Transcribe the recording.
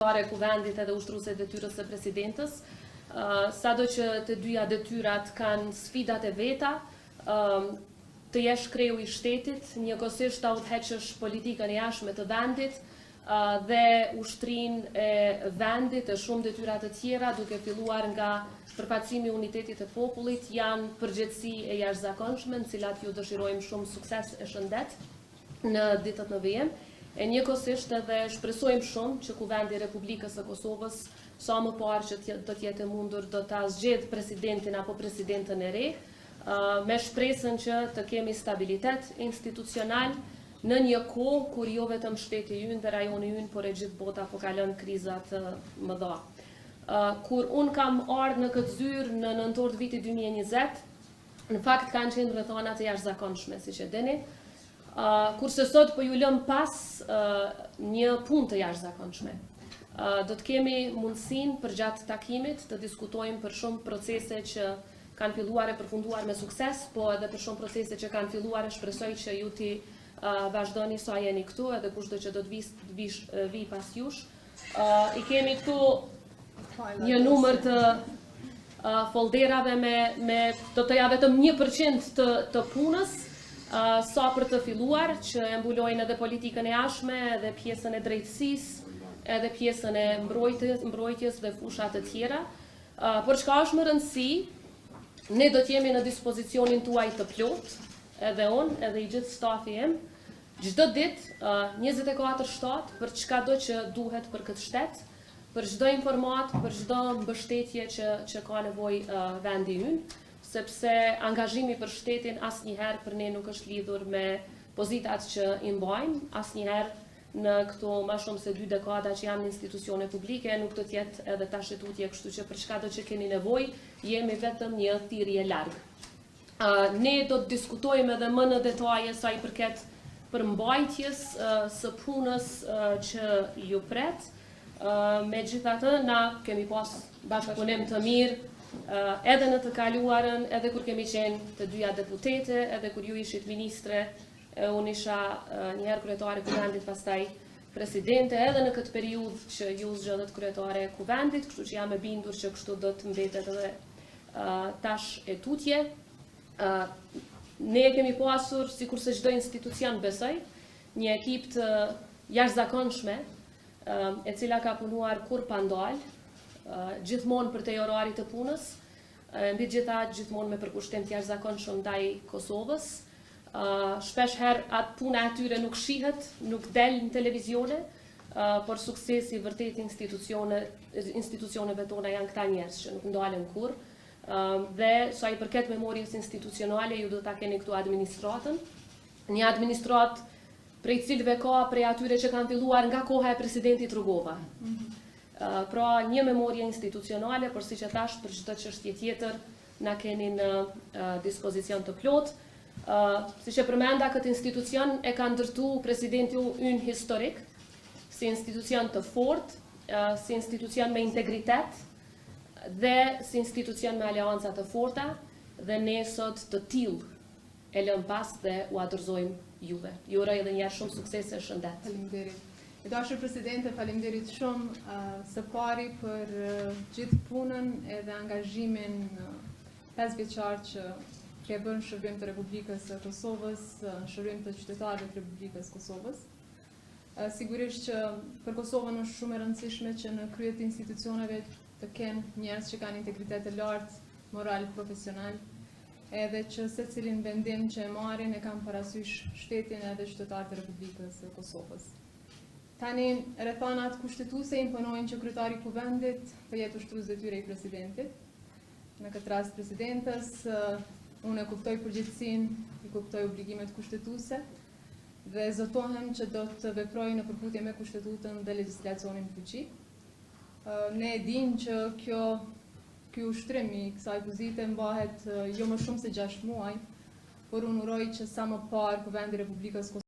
Kryetare e Kuvendit edhe ushtruese e detyrës së presidentes. Sado që të dyja detyrat kanë sfidat e veta, të jesh kreu i shtetit, njëkohësisht ta udhëheqësh politikën e jashtme të vendit dhe ushtrinë e vendit e shumë detyra të tjera, duke filluar nga përfaqësimi i unitetit të popullit, janë përgjegjësi e jashtëzakonshme, në cilat ju dëshirojmë shumë sukses e shëndet. në ditët në vijim, e njëkohësisht edhe shpresojmë shumë që Kuvendi i Republikës së Kosovës sa më parë që do të jetë e mundur do ta zgjedhë presidentin apo presidenten e re, me shpresën që të kemi stabilitet institucional në një kohë kur jo vetëm shteti ynë dhe rajoni ynë, por e gjithë bota po kalon kriza të mëdha. Kur unë kam ardhë në këtë zyrë në nëntor të vitit 2020, Në fakt kanë qenë rrethana të jashtëzakonshme, siç e dini. Uh, kurse sot po ju lëm pas uh, një punë të jashtëzakonshme. Uh, do të kemi mundësinë përgjatë takimit të diskutojmë për shumë procese që kanë filluar e përfunduar me sukses, po edhe për shumë procese që kanë filluar e shpresoj që ju t'i uh, vazhdoni sa jeni këtu edhe kushdo që do të vis, vish, vi pas jush. Uh, I kemi këtu një numër të uh, folderave me, me do të thoja vetëm 1% të, të punës, uh, sa për të filluar, që e mbulojnë edhe politikën e jashtme, edhe pjesën e drejtësisë, edhe pjesën e mbrojtjes, mbrojtjes dhe fusha të tjera. Uh, por çka është më rëndësi, ne do të jemi në dispozicionin tuaj të plot, edhe unë, edhe i gjithë stafi im, Çdo ditë, 24/7, për çkado që duhet për këtë shtet, për çdo informatë, për çdo mbështetje që që ka nevojë vendi ynë, sepse angazhimi për shtetin asnjëherë për ne nuk është lidhur me pozitat që i mbajmë, asnjëherë në këto ma shumë se dy dekada që jam në institucione publike, nuk do të jetë edhe tash e tutje, kështu që për çkado që keni nevojë, jemi vetëm një thirrje larg. Ne do të diskutojmë edhe më në detaje sa i përket përmbajtjes së punës që ju pret. Megjithatë, na kemi pas bashkëpunim të mirë edhe në të kaluarën, edhe kur kemi qenë të dyja deputete, edhe kur ju ishit ministre, e unë isha njëherë kryetare e Kuvendit, pastaj presidente, edhe në këtë periudhë që ju zgjodhët kryetare e Kuvendit, kështu që jam e bindur që kështu do të mbetet edhe tash e tutje. Ne e kemi pasur, sikurse çdo institucion besoj, një ekip të jashtëzakonshme, e cila ka punuar kurrë pa ndal, gjithmonë përtej orarit të punës, mbi të gjitha gjithmonë me përkushtim të jashtëzakonshëm ndaj Kosovës. Shpesh herë atë puna e tyre nuk shihet, nuk del në televizione, por suksesi i vërtetë institucione, institucioneve tona janë këta njerëz që nuk ndalen kurrë. Dhe sa i përket memories institucionale, ju do ta keni këtu administratën. Një administratë prej cilëve ka prej atyre që kanë filluar nga koha e presidentit Rugova. Mm -hmm. Pra një memorie institucionale, por siç e thash për çdo çështje tjetër na keni në dispozicion të plotë. Siç e përmenda, këtë institucion e ka ndërtu presidenti ynë historik, si institucion të fortë, si institucion me integritet dhe si institucion me aleanca të forta dhe ne sot të tillë e lëmë pas dhe ua dorëzojmë juve. Ju uroj edhe një herë shumë suksese e shëndet. Faleminderit. E dashur presidente, faleminderit shumë së pari për gjithë punën edhe angazhimin pesëvjeçar që ke bërë në shërbim të Republikës së Kosovës, në shërbim të qytetarëve të Republikës së Kosovës. Sigurisht që për Kosovën është shumë e rëndësishme që në krye të institucioneve të kenë njerëz që kanë integritet të lartë, moral, profesional, edhe që secilin vendim që e marrin e kanë parasysh shtetin edhe qytetarët e Republikës së Kosovës. Tani, rrethanat kushtetuese imponojnë që kryetari i Kuvendit të jetë ushtrues detyre i presidentit. Në këtë rast presidentes, unë e kuptoj përgjegjësinë, i kuptoj obligimet kushtetuese dhe zotohem që do të veproj në përputhje me kushtetutën dhe legjislacionin në fuqi. Ne e dimë që kjo ky ushtrim i kësaj pozite mbahet jo më shumë se 6 muaj, por unë uroj që sa më parë Kuvendi i Republikës së.